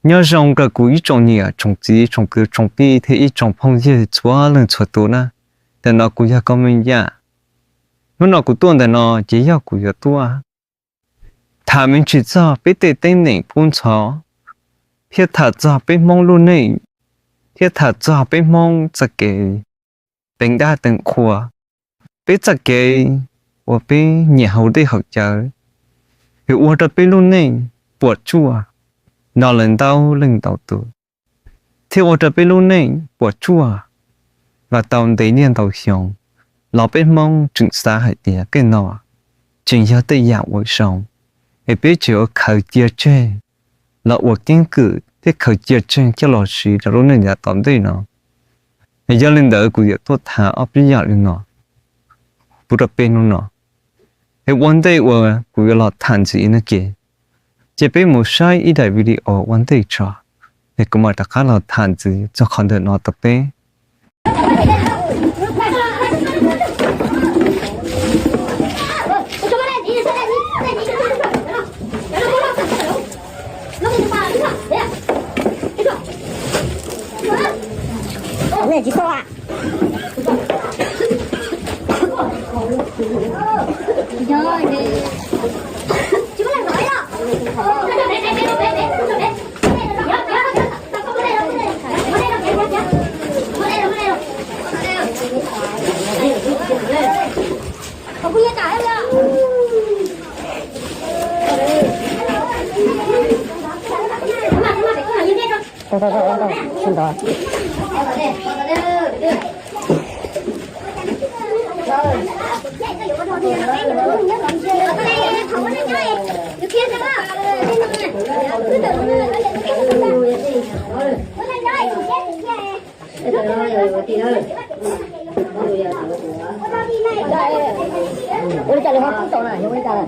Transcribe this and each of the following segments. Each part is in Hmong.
Nyob zoo rau kuv ib tsoom niam tsoom txiv tsoom kwv tsoom tij thiab ib tsoom phooj ywg txhua leej txhua tus na. Ntawm no kuv yog Koob Meej Yaj. Hnub no kuv tuaj ntawm no ces yog kuv yuav tuaj tham me ntsis txog peb tej teeb meem kub ntxhov, thiab tham txog peb Hmoob lub neej, thiab tham txog peb Hmoob txoj kev teev dab teev qhua, peb txoj kev uas peb nyiam haus dej haus cawv, yuav ua rau peb lub neej puas tsuaj no lawm ntau leej ntau tus, thiab ua rau peb lub neej puas tsuaj los tau ntev niaj ntau xyoo, los peb Hmoob tseem xav hais tias tej no tseem yog tej yam uas zoo, es peb tseem yuav khaws cia tseg los ua keeb kwm thiab khaws cia tseg coj los siv rau lub neej yav tom ntej no. Yog li ntawd kuv yuav tuaj tham ob peb yam li no pub rau peb hnub no. Es ua ntej uas kuv yuav los tham ntxiv no ces, ces peb mus saib ib daim video ua ntej tso, es kuv mam rov qab los tham ntxiv txog qhov ntawm no rau peb. Ua li cas lawv ho kub tau na, yog ua li cas lawm?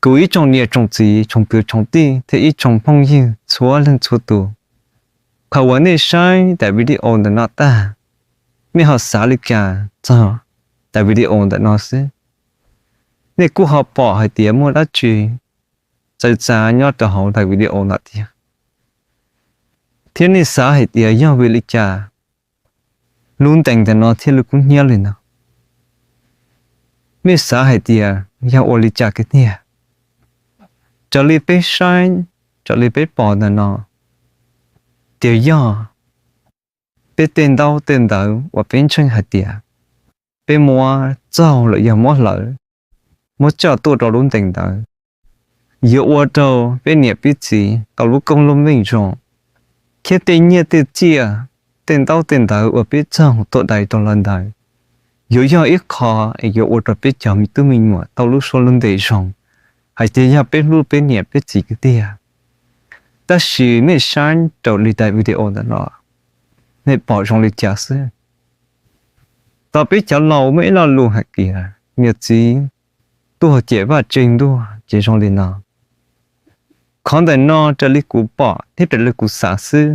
Kuv ib tsoom niam tsoom txiv tsoom kwv tsoom tij thiab ib tsoom phooj ywg txhua leej txhua tus, thaum uas nej saib daim video ntawm no tag, nej ho xav li cas txog daim video ntawm no xwb? Nej kuj ho pom hais tias muaj dab tsi txawv txav nyob rau hauv daim video no tiag, thiab nej xav hais tias yog vim li cas lub ntees ntawm no thiaj li kub hnyiab li no? Nej xav hais tias yog ua li cas kiag tiag? Raws li peb saib, raws li peb pom ntawm no, ces yog peb tej ntaub tej ntawv uas peb ntseeg hais tias peb muab txaug lawm yog muab hlawv, muab coj tuaj rau lub ntees ntawd, yuav ua rau peb niam peb txiv tau lub koob lub meej zoo, thiab tej nyiaj tej txiaj, tej ntaub tej ntawv uas peb txaug tuaj dai rau lawv ntawd, yuav yog ib qho es yuav ua rau peb cov me tub me nyuam tau lub suab lub npe zoo hais tias yog peb hlub peb niam peb txiv kiag tiag. Tab sis nej saib raws li daim video ntawm no, nej pom zoo li cas xwb? Tau peb cov laus muaj ib lo lus hais tias niam txiv tuag ces vaj tse ntuag ces zoo li no. Qhov ntawm no raws li kuv pom thiab raws li kuv xav xwb,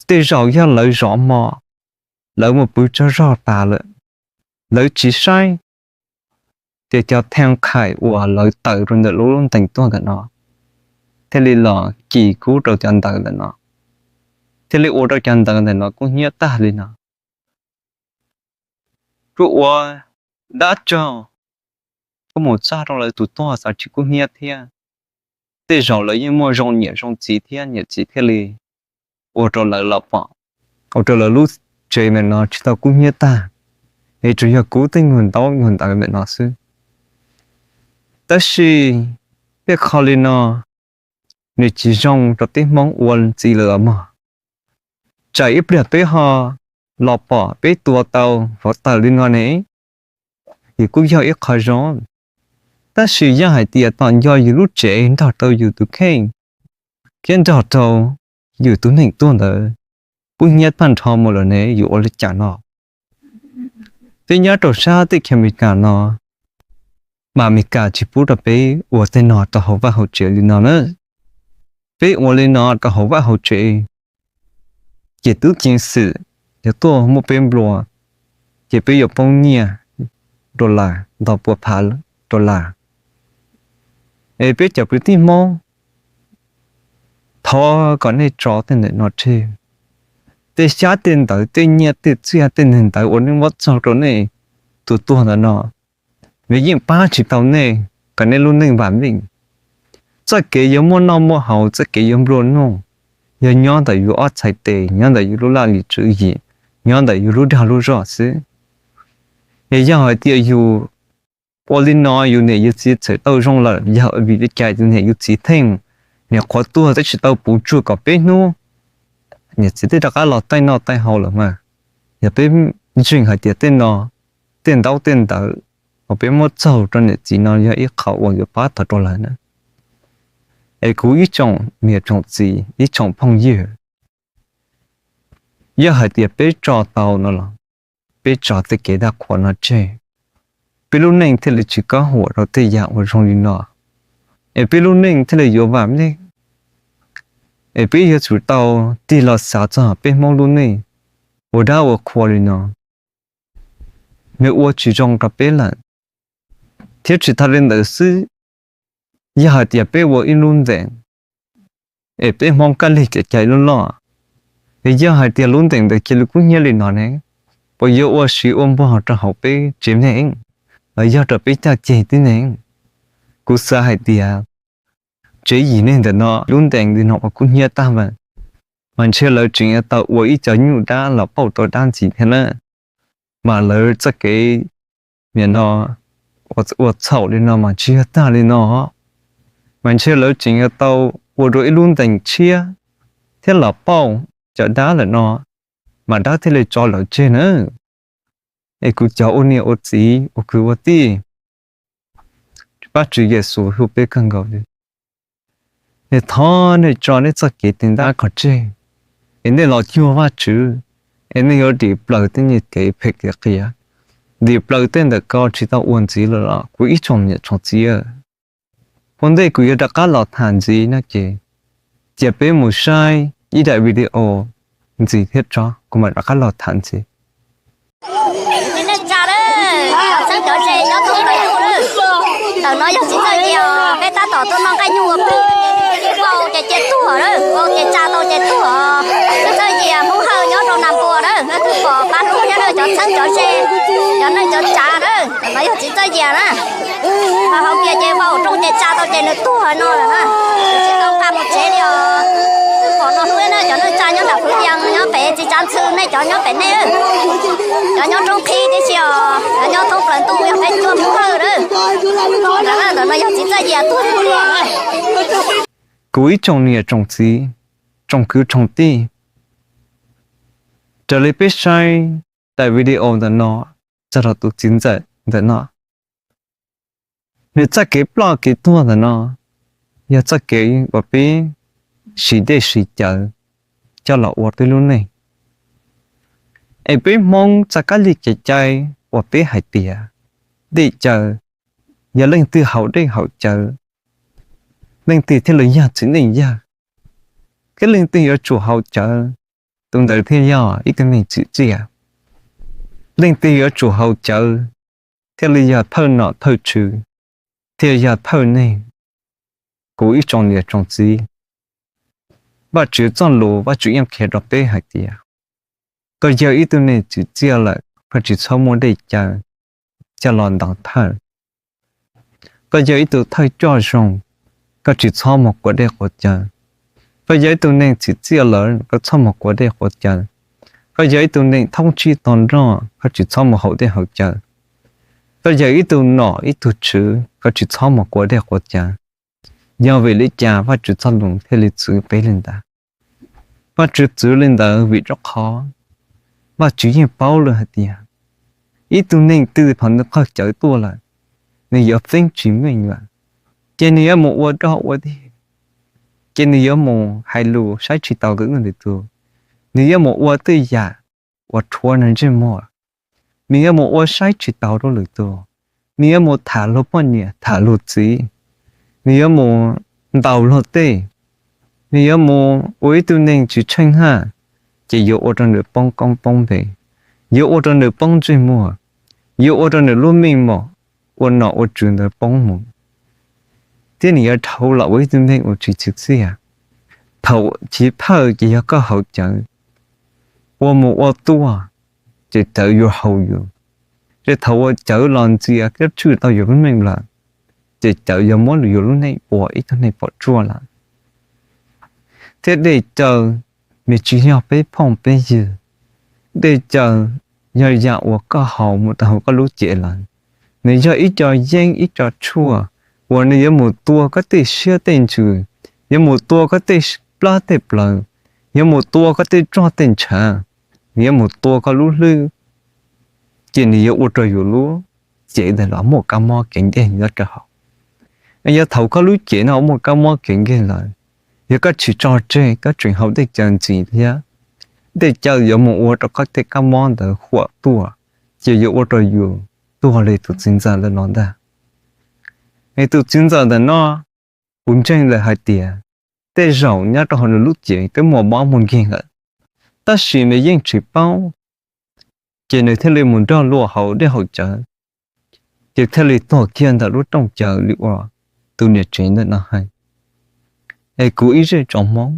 tej zaum yog lawv zov hmo, lawv mus pw tsaug zog tas lawm, lawv tsis saib, ces cov thaj qhaim uas lawv tawm rau ntawm lub ntees tuaj ntawm no thiaj li los kis kub rau cov ntawv ntawm no, thiaj li ua rau cov ntawv ntawm no kub hnyiab tag li no. Kuj ua dab tsaug koj mus txog rau lawv tus tuag xav tsis kub hnyiab thiab. Tej zaum lawv yeej muaj zoo niam zoo txiv thiab, niam txiv thiaj li ua rau lawv los pom, ua rau lawv lub tsev ntawm no tsis tau kub hnyiab tag, es tsuas yog kub tej nyuag ntaub nyuag ntawv ntawm no xwb. Tab sis tej qho li no nws tsis zoo rau peb Hmoob ua ntxiv lawm os mog. Tsam ib pliag peb ho los pom peb tua tau hov tawm li no ne, ces kuj yog ib qho zoo. Tab sis yog hais tias tom nco yus lub tsev nrog rau yus tus kheej thiab nrog rau yus tus neeg tuag ntawd kub hnyiab tag nrho mus lawm ne, yus ua li cas no? Peb nyob rau sab teb chaws Amelikas no, mas Amelikas tsis pub rau peb ua tej no rau hauv vaj hauv tsev li no na. Peb ua li no rau hauv vaj hauv tsev, ces tub ceev xwm yuav tuaj muab peb nplua, ces peb yuav poob nyiaj dollar ntau pua phav dollar. Es peb cov kwv tij Hmoob, thov kom nej tso tej ntawm no tseg. Tej xyab tej ntawv, tej nyiaj tej txiaj tej neeg ntawd uas nej muab txog rau nej tus tuag ntawm no, nws yeej pab tsis tau nej kom nej lub neej vam meej. Txoj kev yuav muaj noj muaj haus, txoj kev yuav nplua nuj, yog nyob ntawm yus ob txhais tes, nyob ntawm yus lub laj lim tswv yim, nyob ntawm yus lub dag lub zog xwb. Es yog hais tias yus ua li no yus niam yus txiv txawm tau zoo lawm, yog vim li cas yus niam yus txiv theej niam qhuav tuag twb tsis tau puv tsuag kom peb hnub, niam txiv twb rov qab los taij noj taij haus lawm mas. Yog peb ntseeg hais tias tej no, tej ntaub tej ntawv uas peb muab txaug rau niam txiv no yog ib qho uas yuav pab tau rau lawv na. Es kuv ib tsoom niam tsoom txiv, ib tsoom phooj ywg, yog hais tias peb tso tau no los peb tso tej kev dab qhuas no tseg, peb lub neej thiaj li tsis kob huam rau tej yam uas zoo li no, es peb lub neej thiaj li yuav vam meej. Es peb yuav tsum tau tig los xav txog peb Hmoob lub neej ua dab ua qhua li no, nws ua tsis zoo rau peb lawm. Thiab tsis tas li ntawd xwb, yog hais tias peb ua ib lub ntees es peb Hmoob kab lig kev cai loj loj, es yog hais tias lub ntees ntawd cia li kub hnyiab li no ne, puas yuav ua siv ua npog rau hauv peb tsev neeg los yog rau peb caj ceg tib neeg? Kuv xav hais tias tsev yim neeg ntawm no lub ntees li no uas kub hnyiab tag mas, mas ntshe lawv tseem yuav tau ua ib co nyuj dab los pauj tau dab ntxiv thiab na. Mas lawv txoj kev nim no ua txhaum li no mas tsis yog tag li no, mas ntshe lawv tseem yuav tau ua dua ib lub ntees tshiab thiab los pauj cov dab lawm no, mas dab thiaj li tso lawv tseg na. Es kuv cov ua niam ua txiv ua kwv ua tij, Vajtswv Yexus hu peb kawg nkaus li, es thov nej tso nej txoj kev tij dab qhov tseg, es nej los cuag Vajtswv, es nej yuav dim plaws tej nyuag kev phem kev qias, dim plaws tej ntawm ko tsis tau ua ntxiv lawm los kuv ib tsoom niam tsoom txiv. Ua ntej kuv yuav rov qab los tham ntxiv no ces, cia peb mus saib ib daim video ntxiv thiab tso kuv mam rov qab los tham ntxiv. Txheeb cov ze nyob thoob plaws ntuj lawm. Ntawm no yog txiv txawj yias, peb tab tom tuaj noj nqaij nyuj ua plig, vau ces cia tuag lawm, vau ces tsa tau ces tuag. Txiv txawj yias Hmoob Hawj nyob rau Nas Npuas lawm, leej twg pom pab hlub thiab na, cov txheeb cov ze, cov neeg cov tsav lawm. Ntawm no yog txiv txawj yias na. Ho hauv kiag ces vau rooj ces tsa tau ces nws tuag no lawm na. Tsis tau nqa mus tsev li os. Twb pom no hlub na, cov neeg tsa nyob nram Hwv Yees, nyob pem txiv tsav ntxhw, nej cov nyob pem nej, cov nyob roob qhib tib si os, cov nyob thoob plaws ntuj yog peb tuaj Hmoob Hawj lawm. Ntawm no yog txiv txawj yias tuag li. Kuv ib tsoom niam tsoom txiv, tsoom kwv tsoom tij, raws li peb saib daim video ntawm no, txog rau tus txiv ntxawm ntawm no, nws txoj kev ploj kev tuag ntawm no yog txoj kev uas peb siv dej siv cawv coj los ua peb lub neej. Es peb Hmoob txoj kab li kev cai uas peb hais tias dej cawv yog leej twg haus dej haus cawv, leej twg thiaj li yog txiv neej yawg. Thiab leej twg yuav tsum haus cawv, tus ntawd thiaj yog ib tug neeg tsim txiaj. Leej twg yuav tsum haus cawv thiaj li yog thawj nom thawj tswv, thiaj yog thawj neeg. Kuv ib tsoom niam tsoom txiv, Vajtswv txoj lus Vajtswv yeej qhia rau peb hais tias, koj yog ib tug neeg tsim txiaj lawm koj tsis txhob muaj dej cawv coj los ntaus thawj. Koj yog ib tug thawj coj zoo, koj tsis txhob mus quav dej quav cawv. Koj yog ib tug neeg txim txiaj lawm, koj txhob mus quav dej quav cawv. Koj yog ib tug neeg thoob tsib tog nroj, koj tsis txhob mus haus dej haus cawv. Koj yog ib tug nom ib tug tswv, koj tsis txhob mus quav dej quav cawv. Yog vim li cas Vajtswv txoj lus thiaj li txwv peb li ntawd? Vajtswv txwv li ntawd vim rau qhov Vajtswv yeej paub lawm hais tias ib tug neeg twg thaum nws qaug cawv tuaj lawm, nws yuav feeb tsis meej lawm, ces nws yuav mus ua dog ua dig, ces nws yuav mus hais lus saib tsis taus tus ub tus no, nws yuav mus ua tej yam uas rhuav nws ntsej muag, nws yuav mus ua saib tsis taus rau lwm tus, nws yuav mus tham luag poj niam tham luag txiv, nws yuav mus ntaus luag tej, nws yuav mus ua ib tug neeg tsis tsheej haj, ces yuav ua rau nws poob koob poob npe, yuav ua rau nws poob ntsej muag, yuav ua rau nws lub meej mom ua nom ua tswv ntawd poob mus, thiab nws yuav dhau los ua ib tug neeg uas tsis txim txiaj. Thaum chiv phawj ces yog koj haus cawv ua mus ua tuaj, ces cawv yuav haus yus. Ces thaum uas cawv los ntxias thiab tshwj tau yus lub neej lawm, ces cawv yuav muab yus lub neej ua ib tug neeg pom tsuaj lawm. Thiab dej cawv nws tsis yog peb phooj peb ywg. Dej cawv yog yam uas koj haus mus rau hauv koj lub cev lawm, nws yog ib co yeeb ib co tshuaj uas nws yuav mus tua koj tej siab tej ntsws, yuav mus tua koj tej plab tej plawv, yuav mus tua koj tej roj tej ntshav, nws yuav mus tua koj lub hlwb, ces nws yuav ua rau yus lub cev ntawd los muaj kab mob kev nkeeg nyob rau hauv. Yog thaum koj lub cev no muaj kab mob kev nkeeg lawm, yog koj tsis tso tseg koj tseem haus dej cawv ntxiv thiab, dej cawv yuav mus ua rau koj tej kab mob ntawd huam tuaj, ces yuav ua rau yus tuag li tus txiv ntxawm ntawm no ntag. Es tus txiv ntxawm ntawm no, kuv ntseeg lawm hais tias tej zaum nyob rau hauv nws lub cev twb muaj mob muaj nkeeg lawm, tab sis nws yeej tsis paub, ces nws thiaj li mus nrog luag haus dej haus cawv, ces thiaj li tuag kiag ntawm lub rooj cawv li uas tus niam tsev ntawm no hais. Es kuv ib zej tsoom Hmoob,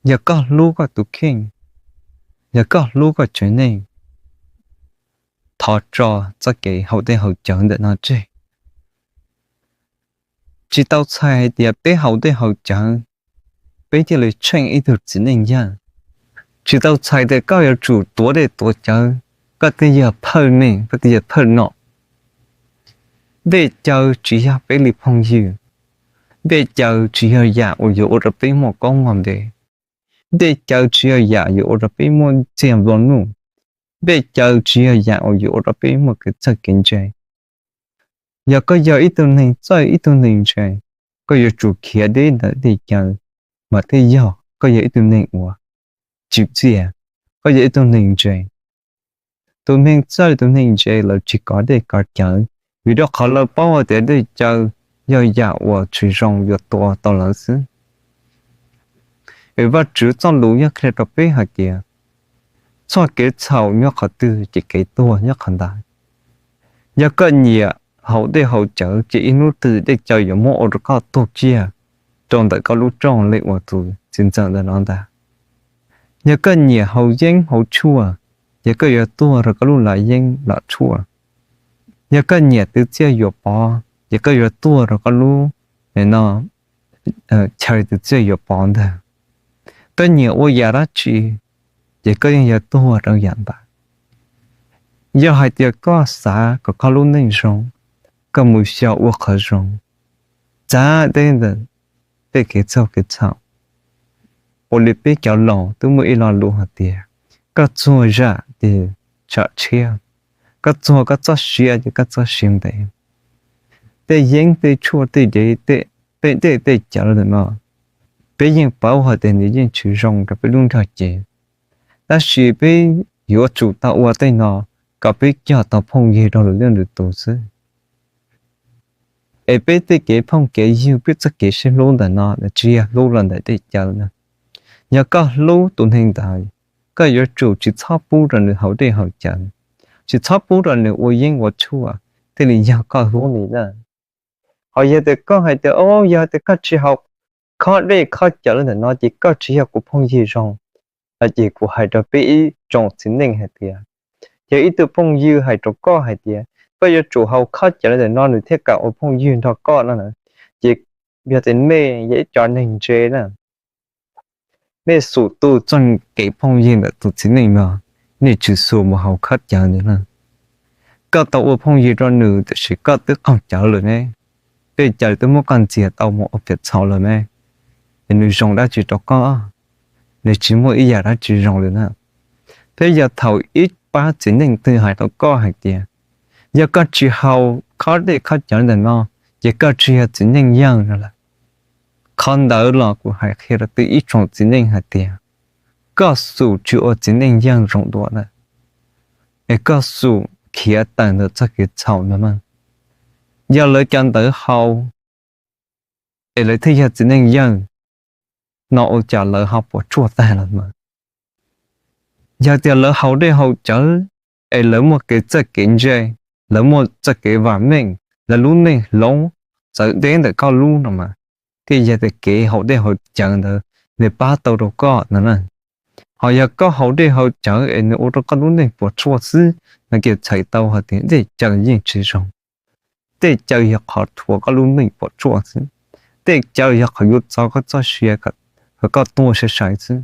yog koj hlub koj tus kheej, yog koj hlub koj tsev neeg, thov tso txoj kev haus dej haus cawv ntawm no tseg. Tsis tau txhais hais tias peb haus dej haus cawv, peb thiaj li tsheej ib tug txiv neej yawg. Tsis tau txhais tias koj yuav tsum tuav dej tuav cawv, koj thiaj yog phawj neeg, koj thiaj yog phawj nom. Dej cawv tsis yog peb li phooj ywg. Dej cawv tsis yog yam uas yuav ua rau peb muaj koob muaj npe. Dej cawv tsis yog yam yuav ua rau peb muaj txiag nplua nuj. Dej cawv tsis yog yam uas yuav ua rau peb muaj kev txawj kev ntse. Yog koj yog ib tug neeg txawj ib tug neeg ntse, koj yuav tsum khiav deb ntawm dej cawv, mas thiaj yog koj yog ib tug neeg uas tsim txiaj, koj yog ib tug neeg ntse. Tus neeg txawj tus neeg ntse lawv tsis kov dej kov cawv, vim rau qhov lawv paub hais tias dej cawv yog yam uas tsis zoo yuav tua tau lawv xwb. Es Vajtswv txoj lus yog qhia rau peb hais tias, txoj kev txhaum nyob qhov twg ces kev tuag nyob qhov ntawd. Yog koj nyiam haus dej haus cawv ces ib hnub twg dej cawv yuav muab ua rau koj tuag kiag rau ntawm koj lub rooj li uas tus txiv ntxawm ntawm no ntag. Yog koj nyiam haus yeeb haus tshuaj, ces koj yuav tuag rau koj lub lam yeeb lam tshuaj. Yog koj nyiam twv txiaj yuam pov, ces koj yuav tuag rau koj lub, no, chaw twv txiaj yuam pov ntag. Koj nyiam ua yam dab tsi, ces koj yeej yuav tuag rau yam ntawd. Yog hais tias koj xav kom koj lub neej zoo, koj mus xyaum ua qhov zoo, txav deb ntawm tej kev txaug kev txhaum. Ua li peb cov laus twb muaj ib lo lus hais tias, koj txuag zam ces tsam tshiab, koj txuag koj txoj sia ces koj txoj sia ntev. Tej yeeb tej tshuaj tej dev, tej dej tej cawv ntawm no, peb yeej paub hais tias nws yeej tsis zoo rau peb lub nrog cev. Tab sis peb yuav tsum tau ua tej no kom peb cog tau phooj ywg rau lwm leej lwm tus xwb. Es peb tej kev phooj kev ywg, peb txoj kev sib hlub ntawm no nws tsis yog hlub los ntawm dej cawv na. Yog koj hlub tus neeg ntawd, koj yuav tsum tsis txhob pub rau nws haus dej haus cawv, tsis txhob pub rau nws ua yeeb ua tshuaj, thiaj li yog koj hlub nws na. Ho yog tias koj hais tias, o, yog tias koj tsis haus khob dej khob cawv ntawm no ces koj tsis yog kuv phooj ywg zoo. Ces kuv hais rau peb ib tsoom txiv neej hais tias, yog ib tug phooj ywg hais rau koj hais tias, koj yuav tsum haus khob cawv ntawm no nws thiaj kam ua phooj ywg nrog koj no na. Ces yog tias mej yog ib cov neeg ntse na, mej xub tu txoj kev phooj ywg ntawm tus txiv neej no, nej tsis xub mus haus khob cawv ntawd na. Koj tau ua phooj ywg rau nws tiam sis koj twb qaug cawv lawm ne, tej cawv twb muab koj ntxias tau mus ua piam txhaum lawm ne, es nws zoo dab tsi rau koj? Nws tsis muaj ib yam dab tsi zoo li na. Thiab yog thaum ib pab txiv neej twg hais rau koj hais tias, yog koj tsis haus khob dej khob cawv ntawm no, ces koj tsis yog txiv neej yawg no lawm. Qhov ntawd los kuv hais qhia rau tej ib tsoom txiv neej hais tias, koj xub tsis ua txiv neej yawg zoo dua na, es koj xub khiav tawm ntawm txoj kev txhaum no na. Yog lawv cov ntawd haus es lawv thiaj yog txiv neej yawg no ua cas lawv ho puas tsuaj tag los mas? Yog tias lawv haus dej haus cawv es lawv muaj kev txawj kev ntse, lawv muaj txoj kev vam meej, lawv lub neej hloov txawv deb ntawm koj lub no mas, thiaj yog tias kev haus dej haus cawv ntawd nws pab tau rau koj no na. Ho yog koj haus dej haus cawv es nws ua rau koj lub neej puas tsuaj xwb no ces txhais tau hais tias tej cawv yeej tsis zoo. Tej cawv yog qhov rhuav koj lub neej puas tsuaj xwb. Tej cawv yog qhov yuav txo koj txoj sia kom koj tuag sai sai xwb.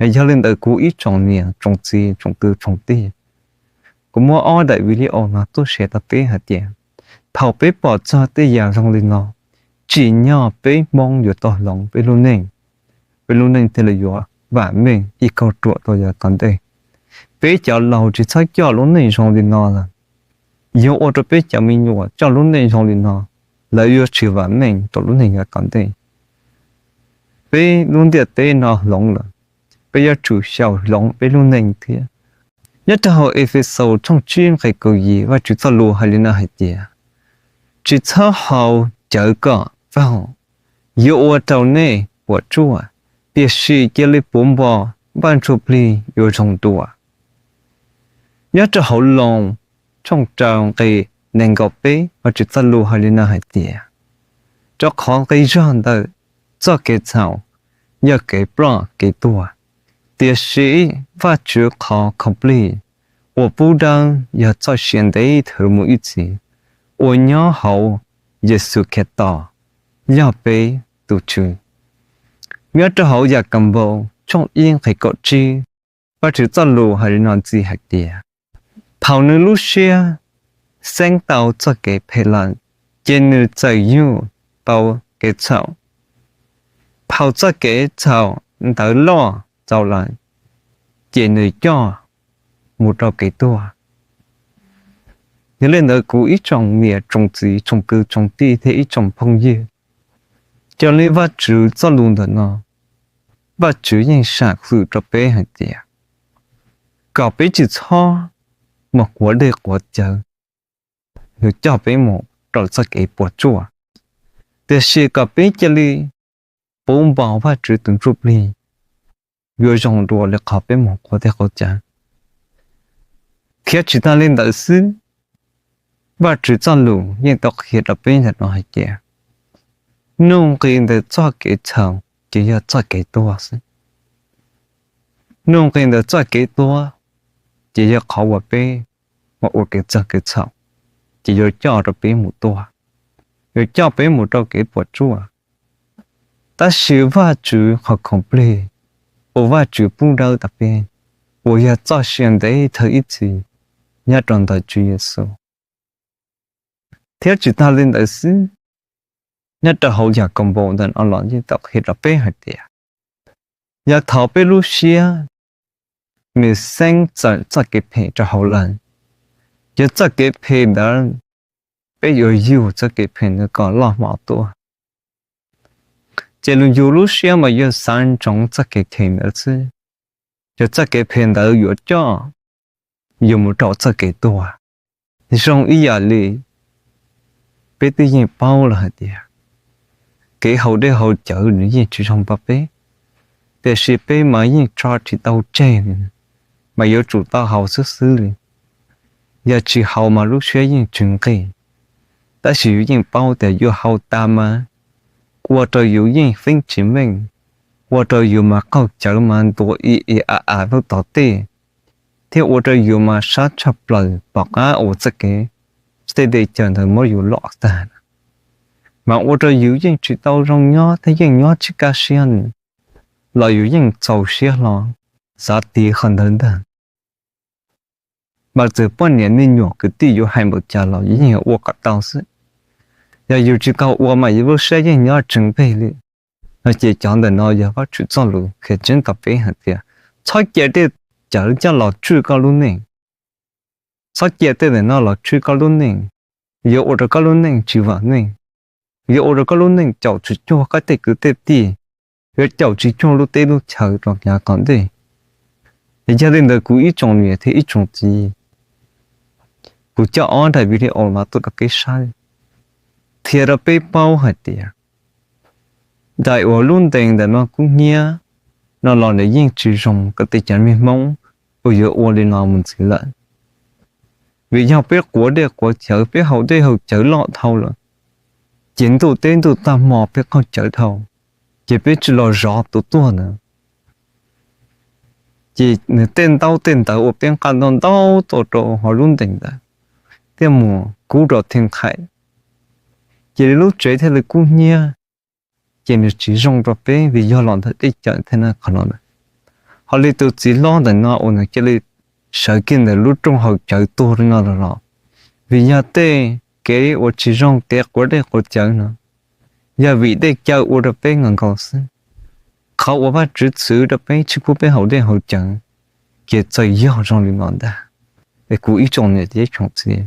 Yog li ntawd kuv ib tsoom niam tsoom txiv tsoom kwv tsoom tij, kuv muab ob daim video no tuaj share rau peb hais tias, thaum peb pom txog tej yam zoo li no, tsim nyog peb Hmoob yuav tau hloov peb lub neej, peb lub neej thiaj li yuav vam meej ib kauj ruam rau yav tom ntej. Peb cov laus tsis txhob coj lub neej zoo li no lawm, yuav ua rau peb cov me nyuam coj lub neej zoo li no, lawv yuav tsis vam meej rau lub neej yav tom ntej. Peb lub ntiaj teb no hloov lawm, peb yuav tsum xyaum hloov peb lub neej thiab. Nyob rau hauv Efexaus tshooj tsib nqe kaum yim Vajtswv txoj lus hais li no hais tias, tsis txhob haus cawv kom vaug yuav ua rau nej puas tsuaj, tiam sis cia li puv npo Vaj Ntsujplig yuav zoo dua. Nyob rau hauv Loos tshooj rau nqe nees nkaum peb Vajtswv txoj lus hais li no hais tias, rau qhov nqi zog ntawm txoj kev txhaum yog kev ploj kev tuag, tiam sis Vajtswv qhov khoom plig uas pub dawb yog txoj sia ntev dhawv mus ib txhis uas nyob hauv Yexus Khetos yog peb tus Tswv. Nyob rau hauv Yakaunpaus tshooj ib nqe kaum tsib, Vajtswv txoj lus hais li no ntxiv hais tias, thaum nws lub siab xeeb tau txoj kev phem lawm, ces nws txawm yug tau kev txhaum. Thaum txoj kev txhaum ntawd loj txaus lawm, ces nws coj mus rau kev tuag. Yog li ntawd kuv ib tsoom niam tsoom txiv tsoom kwv tsoom tij thiab ib tsoom phooj ywg, raws li Vajtswv txoj lus ntawm no, Vajtswv yeej sam hwm rau peb hais tias, kom peb tsis txhob mus quav dej quav cawv, yuav coj peb mus rau txoj kev puas tsuaj, tiam sis kom peb cia li puv npo Vajtswv tus Ntsujplig yuav zoo dua li qhov peb mus quav dej quav cawv. Thiab tsis tas li ntawd xwb, Vajtswv txoj lus yeej tau qhia rau peb ntawm no hais tias, nuj nqis ntawm txoj kev txhaum ces yog txoj kev tuag xwb. Nuj nqis ntawm txoj kev tuag ces yog qhov uas peb mus ua kev txog kev txhaum, ces yuav coj rau peb mus tuag, yuav coj peb mus rau kev puas tsuaj. Tab sis Vajtswv qhov khoom plig uas Vajtswv pub dawb rau peb, uas yog txoj sia ntev dhawv ib txhis nyob rau ntawm Tswv Yexus. Thiab tsis tas li ntawd xwb, nyob rau hauv Yakaunpaus ntawm no los yeej tau qhia rau peb hais tias, yog thaum peb lub siab nws xeeb txawm txoj kev phem rau hauv lawm, yog txoj kev phem ntawd peb yuav yug txoj kev phem ntawd kom loj hmo tuaj. Ces yus lub siab mas yuav xav ntsoov txoj kev phem ntawd xwb, ces txoj kev phem ntawd yuav coj yus mus rau txoj kev tuag. Zoo ib yam li peb twb yeej paub lawm hais tias, kev haus dej haus cawv nws yeej tsis zoo rau peb, tiam sis peb mas yeej tso tsis tau tseg, mas yuav tsum tau haus xwb xwb li. Yog tsis haus mas lub siab yeej tsis nqig. Tab sis yus yeej paub tias yus haus tas mas ua rau yus yeej feeb tsis meej, ua rau yus mas qaug cawv mas ntuav i i a a lub tom tej, thiab ua rau yus mas sab tshaj plaws, pom qab ua txoj kev tej dej cawv ntawd muab yus lom tag, mas ua rau yus yeej tsis tau zoo nyob thiab yeej nyob tsis kaj siab li, los yus yeej txaus siab hlo xav tiv qhov ntawd ntag. Mas txawm poj niam me nyuam kwv tij yuav hais npaum cas los yus yeej ua kom tau xwb. Yog yus tsis tau ua mas yus lub siab yeej nyob tsees peg li. No ces cov ntawm no yog Vajtswv txoj lus qhia tseeb rau peb hais tias txhob cia tej cawv coj los tswj koj lub neej. Txhob cia tej ntawm no los tswj koj lub neej, yuav ua rau koj lub neej tsis vam meej, yuav ua rau koj lub neej caum tsis cuag koj tej kwv tej tij, yuav caum tsis cuag lub teb lub chaw rau yav tom ntej. Yog li ntawd kuv ib tsoom niam thiab ib tsoom txiv, kuv coj ob daim video no tuaj rau peb saib, qhia rau peb paub hais tias daim uas lub ntees ntawm no kub hnyiab no los nws yeej tsis zoo rau tej cov neeg Hmoob uas yuav ua li no mus ntxiv lawm. Vim yog peb quav dej quav cawv, peb haus dej haus cawv loj dhau lawm, ces ntuj teb ntuj tag hmo peb qaug cawv dhau, ces peb tsis los zov tus tuag ntawd. Ces nws tej ntaub tej ntawv uas peb nqa ntau ntau tuaj rau hauv lub ntees ntawd thiaj mus kub rau thiaj qhais, ces li lub tsev thiaj li kub hnyiab, ces nws tsis zoo rau peb vim yog los ntawm dej cawv thiab na qhov no. Ho li tus txiv hlob ntawm no uas nws cia li sawv kiag ntawm lub rooj haus cawv tuag li no los los, vim yog tej kev ua tsis zoo, kev quav dej quav cawv no, yog vim dej cawv ua rau peb nkaus nkaus xwb. Qhov uas Vajtswv txwv rau peb tsis pub peb haus dej haus cawv, ces txawm yog zoo li no ntag. Es kuv ib tsoom niam thiab tsoom txiv,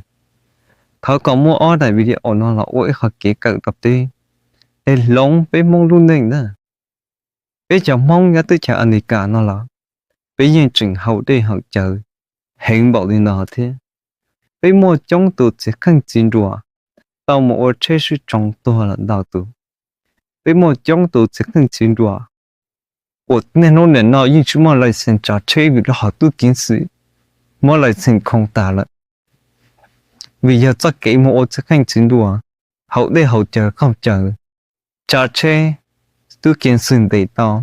thov kom muaj ob daim video no los ua ib qho kev kawm rau peb, es hloov peb Hmoob lub neej ntag. Peb cov Hmoob nyob teb chaws Amelikas no los, peb yeej tseem haus dej haus cawv heev npaum li no thiab. Peb muaj coob tus txiv qeej txiv nruas tau mus ua tsheb sib tsoo tuag lawm ntau tus. Peb muaj coob tus txiv qeej txiv nruas uas niaj hnub nim no yeej tsis muaj license tsav tsheb vim rau qhov tub ceev xwm muab license khoo tas lawm. Vim yog txoj kev mus ua txiv qeej txiv nruas, haus dej haus cawv qaug cawv, tsav tsheb, tub ceev xwm ntes tau,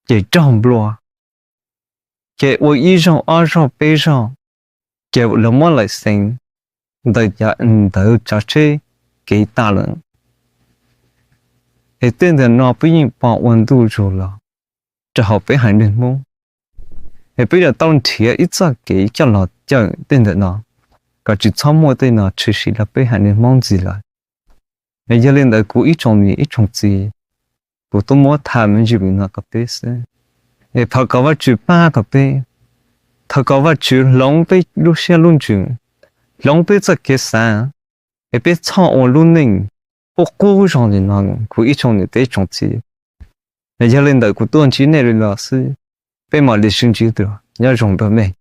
ces raug nplua, ces ua ib zaug ob zaug peb zaug, ces lawv muab license ntawm cov ntawd tsav tsheb kev tas lawm. Es tej ntawm no peb yeej pom ua ntu zus los rau hauv peb haiv neeg Hmoob. Es peb yuav tau nrhiav ib txoj kev coj los cawm tej ntawm no, kom tsis txhob muaj tej no tshwm sim rau peb haiv neeg Hmoob ntxiv lawm. Es yog li ntawd kuv ib tsoom niam ib tsoom txiv, kuv tuaj muab tham me ntsis li no rau peb xwb. Es thov kom Vajtswv pab rau peb, thov kom Vajtswv hloov peb lub siab lub ntsws, hloov peb txoj kev xav, es peb txhob ua lub neej qub qub zog li no kuv ib tsoom niam thiab tsoom txiv. Es yog li ntawd kuv tuaj ntsib nej li no xwb, peb mam li sib ntsib dua, nyob zoo nrog nej.